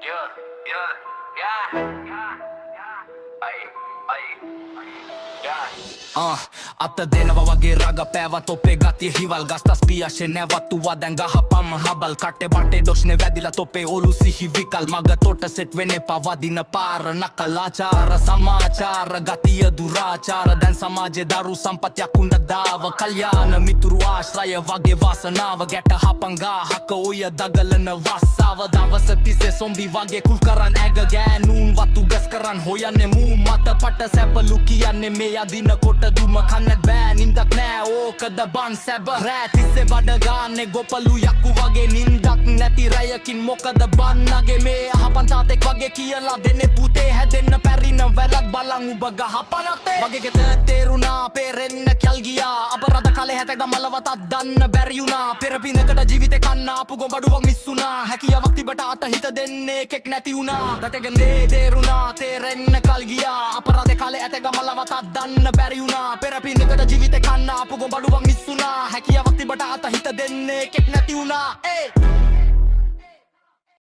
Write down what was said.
Yeah. Ay, ay, yeah. අත දෙනවා වගේ රග පෑව තොපේ ගතිය හිවල්. ගස්තස් පියාෂේ නැවතුවා, දැන් ගහපම් හබල්. කටේ බටේ දොෂ්නේ වැදිලා තොපේ ඔලු සිහි විකල්. මග තොට සෙට් වෙන්න එපා, වදින පාර නකල්. ආචාර සමාචාර ගතිය දුරාචාර. දැන් සමාජේ දරු සම්පත් යකුන්ට දාව. කල්යාණ මිතුරු ආශ්‍රය වගේ වාසනාව. ගැට හපංගා හක ඔය දගලන වස්සාව. දවස තිස්සේ සොම්බි වගේ කුල් කරන් ඇග. ගෑනුන් වතු ගස් කරන් හොයන්නේ මූ මත. පට සැපලු කියන්නේ මේ අදින කොට. දුම කන්නත් බෑ, නින්දක් නෑ, ඕකද බන් සැබ. රෑ තිස්සේ බඩ ගාන්නේ ගොපලු යක්කු වගේ. නින්දක් නැති රැයකින් මොකද බන්නගේ මේ අහපන් තාතෙක් වගේ කියලා දෙන්නේ. පුතේ, හැදෙන්න පැරින වැරත් බලන් උඹ ගහපන් අතේ වගේ. ගෙත තේරුණා, පේරෙන්න කල් ගියා. අපරාධ කාලේ හැත ගමලවතත් දන්න බැරි වුණා. පෙර පිනකට ජීවිතේ කන්න ආපු ගොඹඩුවක් මිස් වුණා. හැකියාවක් තිබට අත හිත දෙන්නේ එකෙක් නැති වුණා. රටගෙන තේරුණා, තේරෙන්න කල් ගියා. අපරාධ කාලේ ඇත ගමලවතත් දන්න බැරි වුණා. පෙර පිනකට ජීවිතේ කන්න ආපු ගොඹඩුවක් මිස් වුණා. හැකියාවක් තිබට අත හිත දෙන්නේ එකෙක් නැති වුණා. ඒ